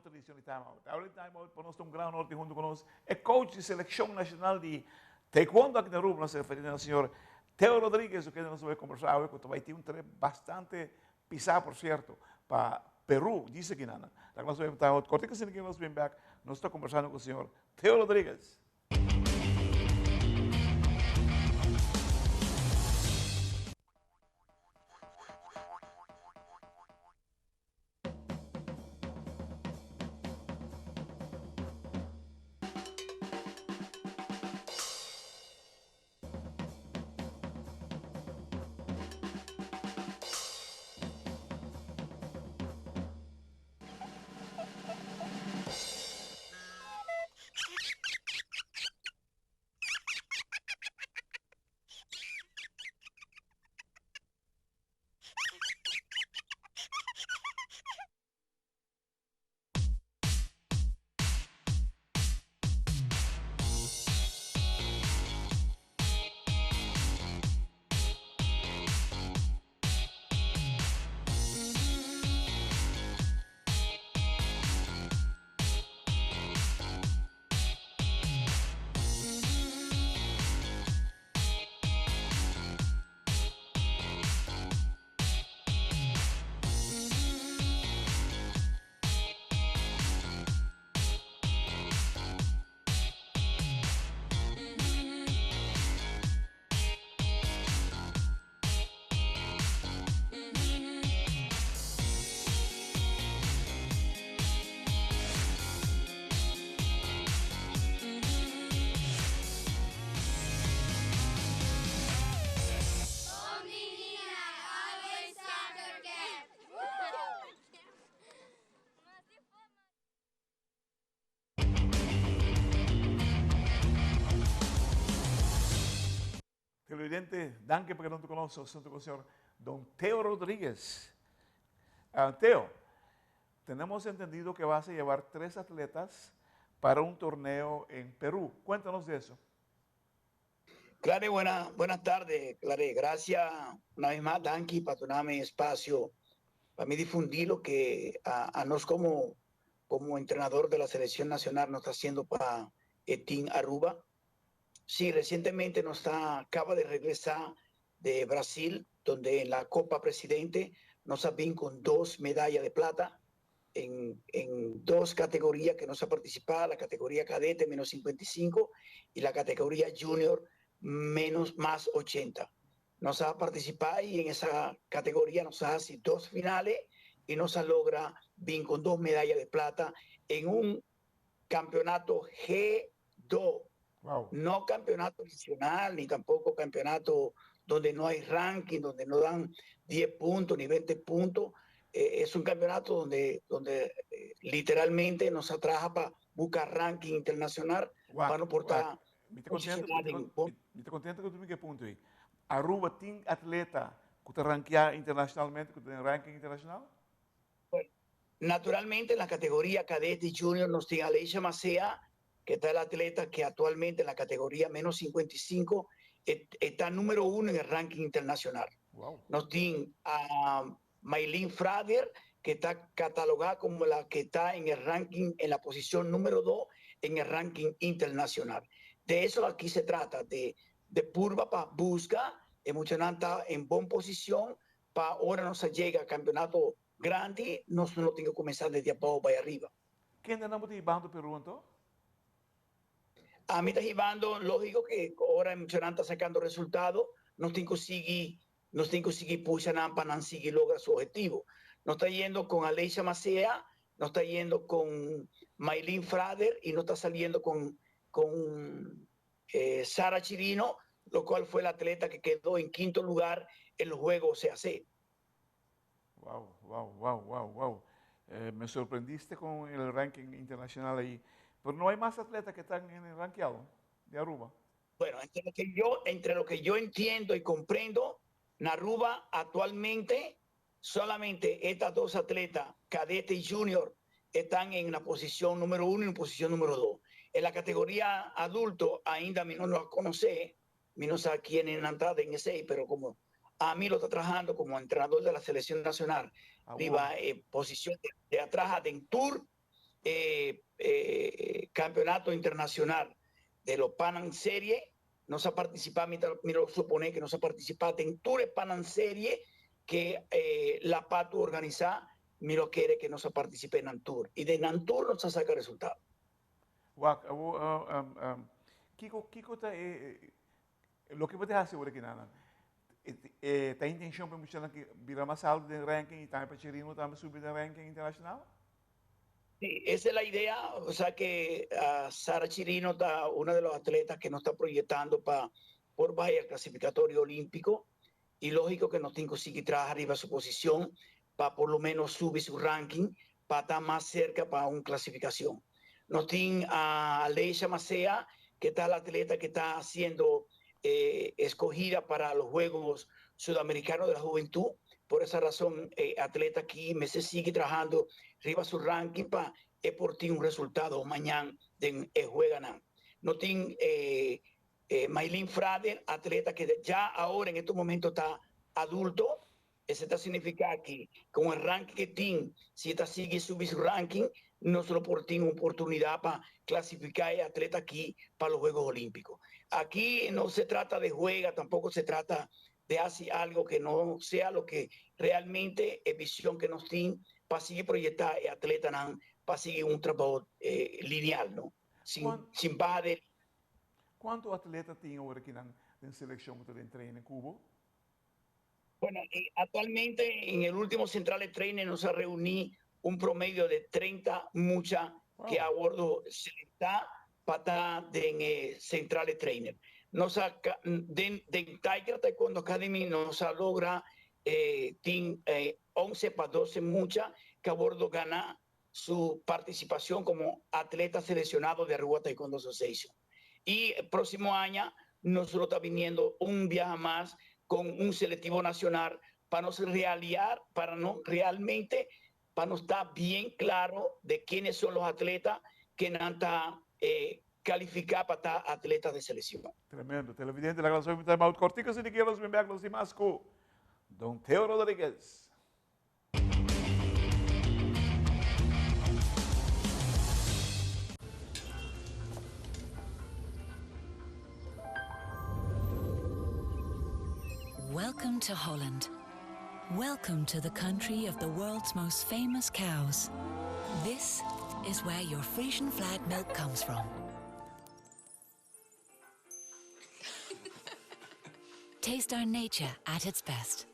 otro edicion di Time Out. Awe Time Out pa nos ta un gran honor tin hunto cu nos e coach di seleccion nacional di Taekwondo aki na Aruba, nos ta referi na señor Theo Rodriguez, cu kende nos ta bay conversa awe cu ta bay tin un trip bastante pisa por cierto pa Peru, dice aki nan. Laga nos bay pa Time Out cortico asina ki nos bin bek nos ta conversando cu señor Theo Rodriguez. Televidente, danki pa keda huntu ku nos, nos huntu ku señor Don Theo Rodriguez. Ah, Theo, tenemos entendido que vas a llevar tres atletas para un torneo en Perú. Cuéntanos de eso. Clare, buena, buenas tardes, Clare. Gracias una vez más, danki, pa dunami espacio pa mi difundir loke a, a nos como, como entrenador de la selección nacional nos ta haciendo pa e Team Aruba. Sí, recientemente nos ta acaba de regresa de Brasil, donde en la Copa Presidente nos a bin con dos medallas de plata en, en dos categorías que nos ha participado, la categoría cadete menos 55 y la categoría junior menos más 80. Nos ha participado y en esa categoría nos hace dos finales y nos logra bin con dos medallas de plata en un campeonato G2. No campeonato nacional, ni tampoco campeonato donde no hay ranking, donde no dan 10 puntos ni 20 puntos. Es un campeonato donde, donde literalmente nos atraja para buscar ranking internacional, para no portar. Mi ta contento, mi ta contento cu tu punto ey. Aruba tin atleta cu ta rankea internacionalmente, cu tin ranking internacional? Bueno, naturalmente en la categoría cadete y junior nos tiene Aleisha Macea, que está el atleta que actualmente en la categoría menos 55 está número uno en el ranking internacional. Nos tiene a Maylin Frader, que está catalogada como la que está en el ranking, en la posición número 2 en el ranking internacional. De eso aquí se trata, de, de purba pa busca, emocionante en buena posición, pa ahora no se llega a campeonato grande, no no tiene que comenzar desde abajo para arriba. Ken ta hibando Peru anto? Ami ta hibando, lógico que ahora emocionante sacando resultado, nos tin cu sigui, nos tin cu sigui pusha nan pa nan sigui logra su objetivo. Nos ta yendo con Aleisha Macea, nos ta yendo con Maylin Frader y nos ta saliendo con, con Sara Chirino, lo cual fue la atleta que quedó en quinto lugar en los Juegos CAC. Wow. Me sorprendiste con el ranking internacional ahí. Pero no hay más atletas que están en el rankeado de Aruba. Bueno, entre lo que yo entiendo y comprendo, en Aruba actualmente solamente estas dos atletas, cadete y junior, están en la posición número uno y en la posición número dos. En la categoría adulto, ainda a mí no lo conoce, mi no sabe quién es entrada en ese, pero como a mí lo está trabajando como entrenador de la selección nacional, viva posición de, de atrás de Tour. E campeonato internacional de lo Pan Am Serie, nos a participa, mi ta mi lo supone que nos a participa den tur e Pan Am Serie que la PATU organisa, mi lo kere que nos a participa en nan tur y den nan tur nos a saca resultado. Wak, awor, kico, kico ta e, loke bo ta haci awor aki nan? E ta intencion pa e muchanan ki bira mas alto den ranking y tambe pa Chirino tambe subi den ranking internacional? Sí, esa es la idea, o sea que Sara Chirino ta una de los atletas que nos ta proyectando pa por bay al clasificatorio olímpico y lógico que nos tin cu sigui traha riba su posicion pa por lo menos subi su ranking pa ta mas cerca pa un clasificacion. Nos tin a Aleisha Macea que ta la atleta que ta siendo escogida para los Juegos Sudamericanos de la Juventud. Por esa razón e atleta aki mester sigui trahando riba su ranking pa e por tin un resultado mañan den e jueganan. No tin Maylin Frader, atleta que ya ahora en estos momentos ta adulto. Esei ta signifiká ki ku e ranking ke tin, si e ta sigui subi su ranking, nos lo por tin un oportunidat pa klasifiká e atleta aki pa los Juegos Olímpicos. Aki no se trata de juega, tampoko se trata de hasi algo ke no sea loke realmente e vision ke nos tin pa sigui proyektá e atletanan pa sigui un trabou lineal, no? Sin sin baha de. Kuantu atleta tin awor akinan den selekshon ku ta den training ku bo? Bueno, actualmente en el último Central de Training nos a reuni un promedio de 30 mucha que a wordo selecta pa ta den e Central de Trainer. Nos a den den Tiger Taekwondo Academy nos a logra tin 11 pa 12 mucha que a wordo gana su participacion como atleta seleccionado de Aruba Taekwondo Association. Y proximo aña nos lo ta biniendo un biaha mas con un selectivo nacional pa nos realiar, para no realmente pa nos ta bien claro de quienes son los atletas que nan ta califica pa ta atleta de seleccion. Tremendo. Televidente, laga nos hopi un time out cortico si di kier nos bin bek nos tin mas cu Don Theo Rodriguez. Welcome to Holland. Welcome to the country of the world's most famous cows. This is where your Frisian flag milk comes from. Taste our nature at its best.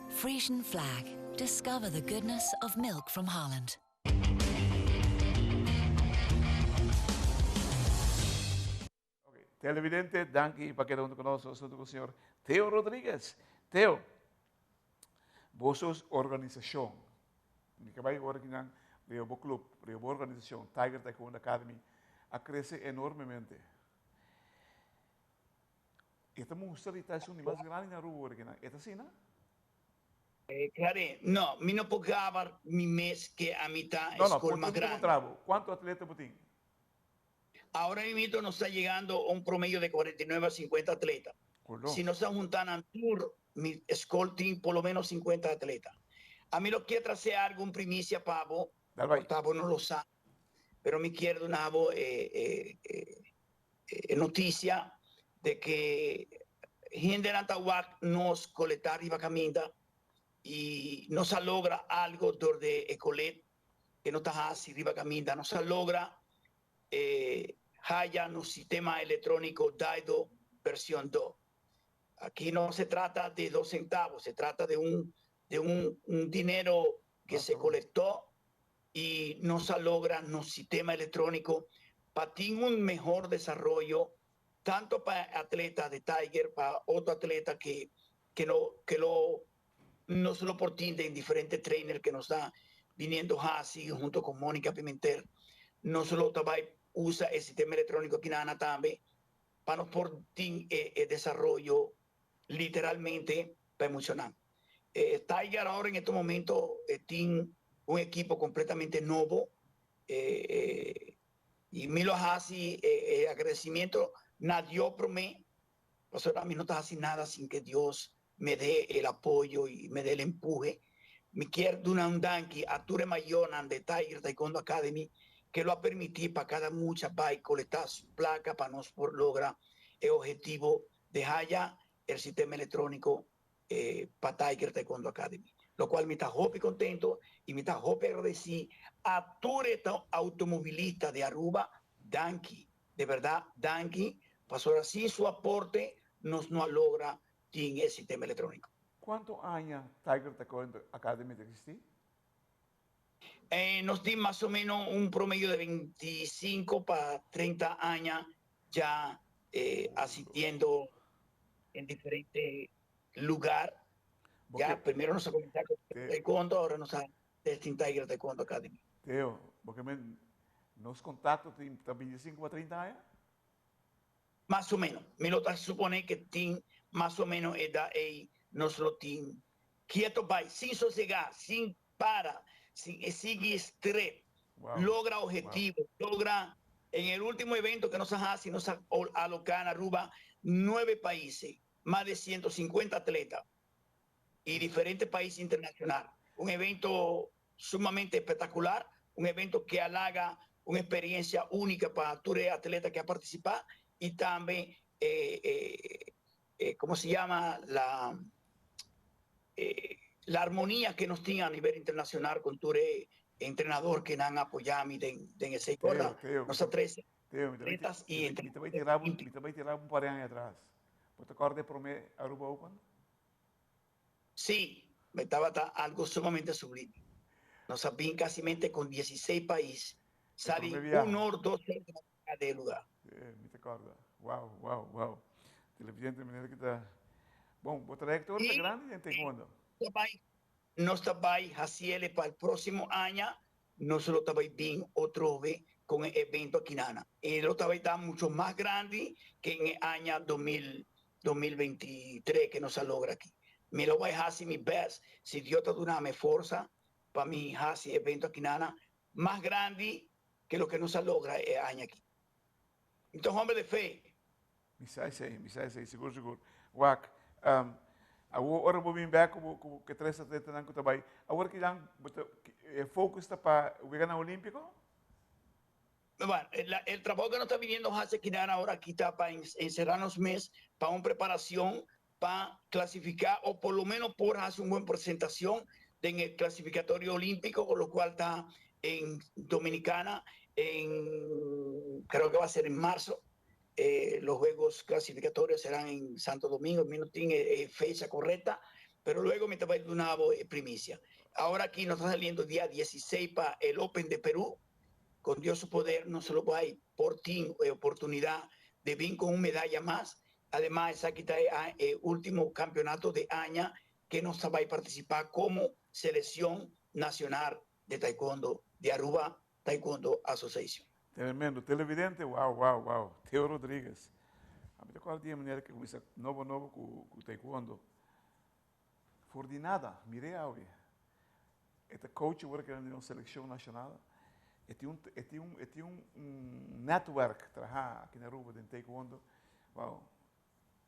Frisian flag. Discover the goodness of milk from Holland. Okay. Televidente, danki pa keda hunto ku nos. Nos hunto ku señor Theo Rodriguez. Theo, boso organisashon, mi ke bai ora kinan riba bo club, riba bo organisashon, Tiger Taekwondo Academy, a krese enormemente. E ta mustra di ta esun di mas grandi na Aruba ora kinan. E ta asina? Clare, no, mi no por gaba mi mes ke ami ta e skol mas grandi. No, no, kuantu atleta bo tin? Ahora mismito nos ta yegando a un promedio de 49 a 50 atleta. Si nos ta junta nan tur, mi skol tin por lo menos 50 atleta. Ami lo kier trase algo, un primicia pa bo, por ta bo no lo sa, pero mi kier duna bo e e noticia de ke hendenan ta wak nos colecta riba caminda y nos a logra algo dor de e colet ke no ta hasi riba kaminda. Nos a logra haya nos sistema electrónico Daido versión 2. Aki no se trata de 2 centavos, se trata de un de un, un dinero que se colectó y nos a logra nos sistema electrónico pa tin un mehor desarrollo tanto pa atleta de Tiger, pa otro atleta que, que lo, que lo no solo por tin den diferente trainer que nos ta viniendo haci hunto con Monica Pimentel, no solo ta bay usa e sistema electronico aki na tambe pa nos por tin e, e desaroyo literalmente pa emociona. Tiger ahora en estos momentos tin un equipo completamente nobo y mi lo haci e agradecimiento na Dios prome, pasobra mi no ta haci nada sin que Dios me dé el apoyo y me dé el empuje. Mi kier duna un danki a tur e mayornan di Tiger Taekwondo Academy cu lo a permiti pa cada mucha bay colecta su placa pa nos por logra e obhetivo di haya e sistema electronico pa Tiger Taekwondo Academy. Locual mi ta hopi contento y mi ta hopi agradeci a tur e automobilista di Aruba. Danki, de berdad danki, pasobra sin su aporte nos no a logra tin e sistema electronico. Cuanto aña Tiger Taekwondo Academy ta existi? Nos tin mas o menos un promedio de 25 pa 30 aña ya asistiendo en diferente lugar. Ya primero nos a cuminsa cu taekwondo, ahora nos a testing Tiger Taekwondo Academy. Teo, bo ke men nos contacto tin ta 25 pa 30 aña? Mas o menos. Mi lo ta supone que tin mas o menos edad ey nos lo tin quieto bay, sin sosega, sin para, sin sigui strep, logra objetivo, logra. En el ultimo evento que nos a haci, nos a aloca na Aruba nuebe países, mas de 150 atleta y diferente país internacional. Un evento sumamente espectacular, un evento que halaga una experiencia única pa tur e atleta que a participa y tambe, ¿cómo se llama? La armonía que nos tin a nivel internacional con tur e entrenador que nan apoya mi den ese. Teo, Teo, Nos a trece Teo, mi atletas y mi ta bay tira un par de aña atras. Bo ta corda e prome Aruba Open? Sí, me tabata algo sumamente sublime. Nos a bin casimente con 16 pais. Sali prome viaje. Un or, 2 or de lugar. Mi ta corda. Wow. Televidente, manera cu ta. Bon, bo trayectoria ta grandi den taekwondo. Nos ta bay haciele pa el proximo aña, nos lo ta bay bin otro vez con e evento aki nana. Y lo ta bay ta mucho mas grandi que en e aña 2023 que nos a logra aki. Mi lo bay haci mi best, si Dios ta duname forza, pa mi haci evento aki nana mas grandi que lo que nos a logra e aña aki. Entonces, hombre de fe. Mi sa esey, mi sa esey, sigur, sigur. Wak, awor ora bo bin bek cu e tres atletanan cu ta bay, awor kinan bo ta, e focus ta pa weganan olimpico? Bueno, el trabajo que nos ta viniendo haci akinan ahora aki ta pa encerra nos mes pa un preparacion pa clasifica o por lo menos por haci un buen presentacion den e clasificatorio olimpico, lo cual ta en Dominicana en, creo que va a ser en marzo. Los juegos clasificatorios serán en Santo Domingo, mi no tin fecha correcta, pero luego mi ta bay duna bo primicia. Ahora aquí nos está saliendo día 16 pa el Open de Perú. Con Dios su poder no solo hay por tin oportunidad de vir con una medalla más. Además, esaki ta e último campeonato de aña que nos va a participar como selección nacional de taekwondo de Aruba Taekwondo Association. Tremendo. Televidente, wow. Teo Rodriguez. Ami ta corda e manera cu cuminsa nobo nobo cu taekwondo. For di nada, mire awe. E ta coach awor cu den seleccion nacional. E tin un network traha aki na Aruba den taekwondo. Wow.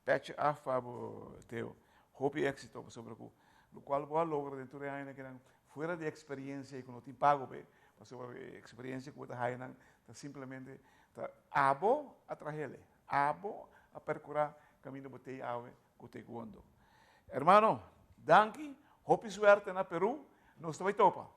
Petje af pa bo, Teo. Hopi exito sobre cu lo cual bo a logra den tur e aña cu fuera di experiencia y cu no tin pago pe, sobre experiencia cu ta haya nan ta simplemente ta abo a trahele, abo a percura camino bo tey awe cu taekwondo. Hermano, danki, hopi suerte na Peru, nos ta bay topa.